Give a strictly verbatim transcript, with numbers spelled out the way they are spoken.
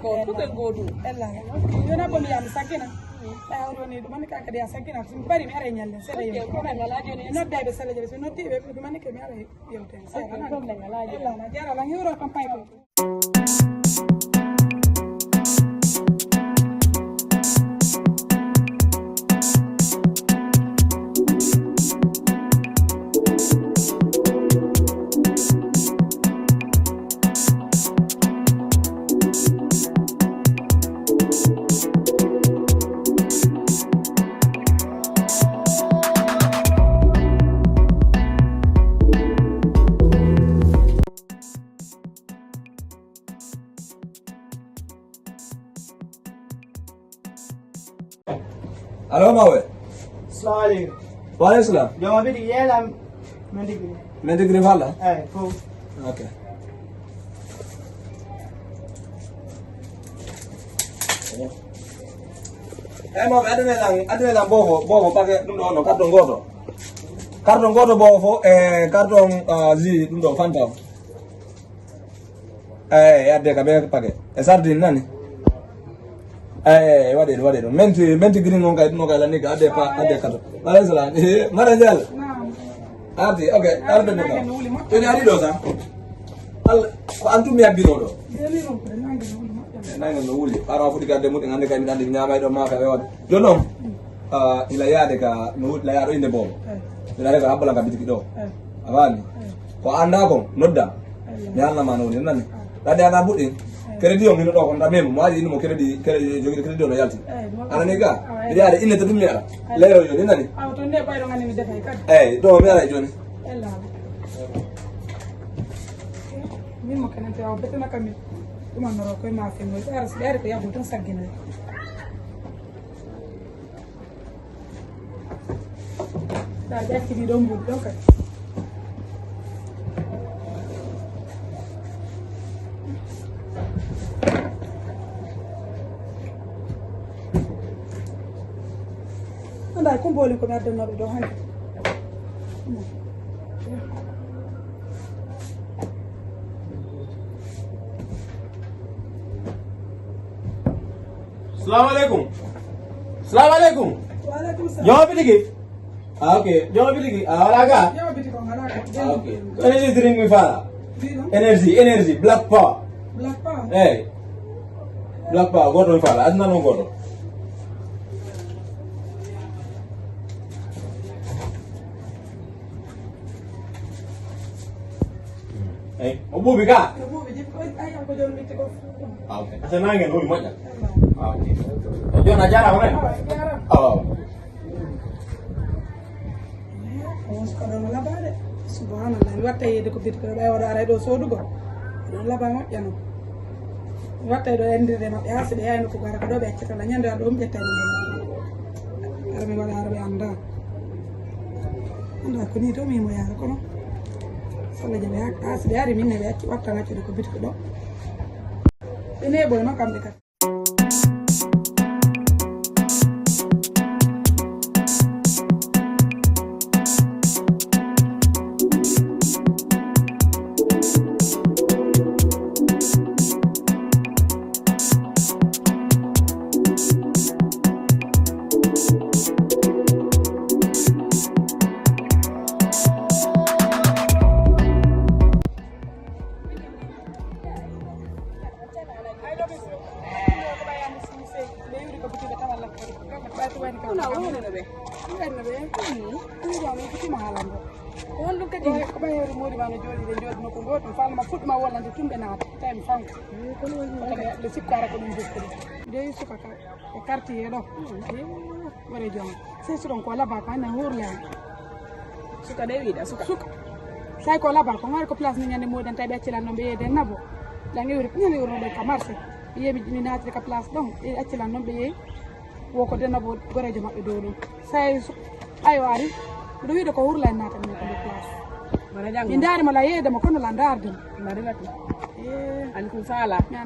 Gooto, gooto. Ella. Yona ko mi yam sakina. Ɓay hawri woni ɗum mani kaka de a sakina. So mi bari mi ara e ñalde seeɗa yewte. Nodda ɓe sella jaɓe. So noddi ɓe ɗum mani ke mi ara e yewte. Seeɗa. Ella, na jara la hiwro kam pay ko. Allo, Mawe. Salamu aleykum. Wa aleykum salam. Yo, mi yiɗi yeelam. Min digiri. Min digiri falla? Eyi, fof. Ok. Eyi, Mawe, addanee lan, addanee lan bofo, bofo, pake ɗum ɗo, no, carton gooto. Carton gooto bofo, e carton, ah, jus, ɗum ɗo, Fanta. Eyi, adde ka be pake. E sardine nani? Eyi, waɗe ɗum, waɗe ɗum. Menti, menti green on kay, ɗum on kay lani ka, adde pa, adde kato. Wa aleykum salam. Eh, Mara Ndiaye. Arti, ok, arti ɗum ka. Ene ari ɗo sa. Al, ko antum mi abbino ɗo. Nange no wuli. Ara fuɗi gadde muɗum, hande kay mi ɗan ñaamay ɗo ma ka ɓe waɗi. Jooni noon, ah, ila yaade ka, no wuli, ila yaade inde boobo. Ila yaade ka habbala ka bitiki ɗo. A faami? Ko anndaa kon, nodda. Mi haalna ma no woni, nani? Ɗaɗi ana buɗɗi. Crédit on hino ɗo kon, ta même, mo ari ino mo crédit, crédit, jogiiɗo crédit on no yalti. Ana ni ga, mbiɗa yaade inde to ɗum mi ara. Leero jooni, nani? Awa, to nde ɓayɗo ngani mi defay kadi. Eyi, ɗo mi ara jooni. Ella. Min mo kenen te awa, betena kam mi. Ɗum annoro koye ma fengoy. Ɓe ara, ɓe ara ko yabbo tan sagginoy. Ndaa, ɓe accidi ɗon mbuɗi ɗon kadi. Ndaa, ko mbooli ko mi addannooɓe ɗo hannde. Salamu aleykum. Salamu aleykum. Wa aleykum salam. Jooma bitiki? Ah, ok. Jooma bitiki? Ah, wala ga? Jooma bitiki on, wala ga. Ah, ok. Ko energy drink mi fala. Drink? Energy, energy, black power. Black power? Eyi. Black power, gooto mi fala. Aduna noon gooto. Eyi, o ɓuuɓi ka? O ɓuuɓi, jippi ko, ay, ko jooni mitti ko. Ah, ok. Asa nange no moƴƴa. Ah, ok. Jooni a jaaraama men? Ah, a jaaraama. Ah. On ko ɗon labaade. Subhanallah, mi watta yeeyde ko bitik ɗo, ɓay oɗo ara ɗo soodugol. Ɗon laba moƴƴa noon. Mi watta ɗo enndirde maɓɓe, haa si ɓe yahayno ko gara ko ɗo ɓe accata la, ñande ɗo mi ƴetta ɗum. Ara mi waɗa, ara ɓe annda. Annda ko ni to mi mo yaara kono. Sala jaɓe hak-, haa si ɓe ari min ne ɓe acci watta ngaccude ko bitik ɗo. Ɓe neeɓoy noon kamɓe kadi. Ko honɗum kadi? Ko ɓay, ko ɓay heewre moodi ma no jooɗi, ɓe jooɗi nokku gooto, mi faalno ma fuɗɗuma wollande tun ɓe naata, tawi mi fanka. Kono woni ɗum kadi, ɓe sikkaara ko ɗum jokkude. Dey suka ka, e quartier ɗo. Gore joom. Sey so ɗon ko laba ko, hannde hurle. Suka de wiɗa, suka. Suka. Say ko laba ko, ngari ko place ni ñande moodi an, tawi ɓe accilan ɗon ɓe yeeyde nabo. Ɗan e wuro, ñande wuro ɗon ka marché. Yeeɓi mi naatiri ka place ɗon, ɓe accilan ɗon ɓe yeeyi. Wo ko denno bo goreejo maɓɓe dow ɗum. Say so, ayo ari, miɗo wiide ko hurla en naata min ko nder place. Bana janngo. Mi ndaari mo la yeeyde mo, kono la ndaarde mo. Mari la tu. Eh. An kun sala. Mi an-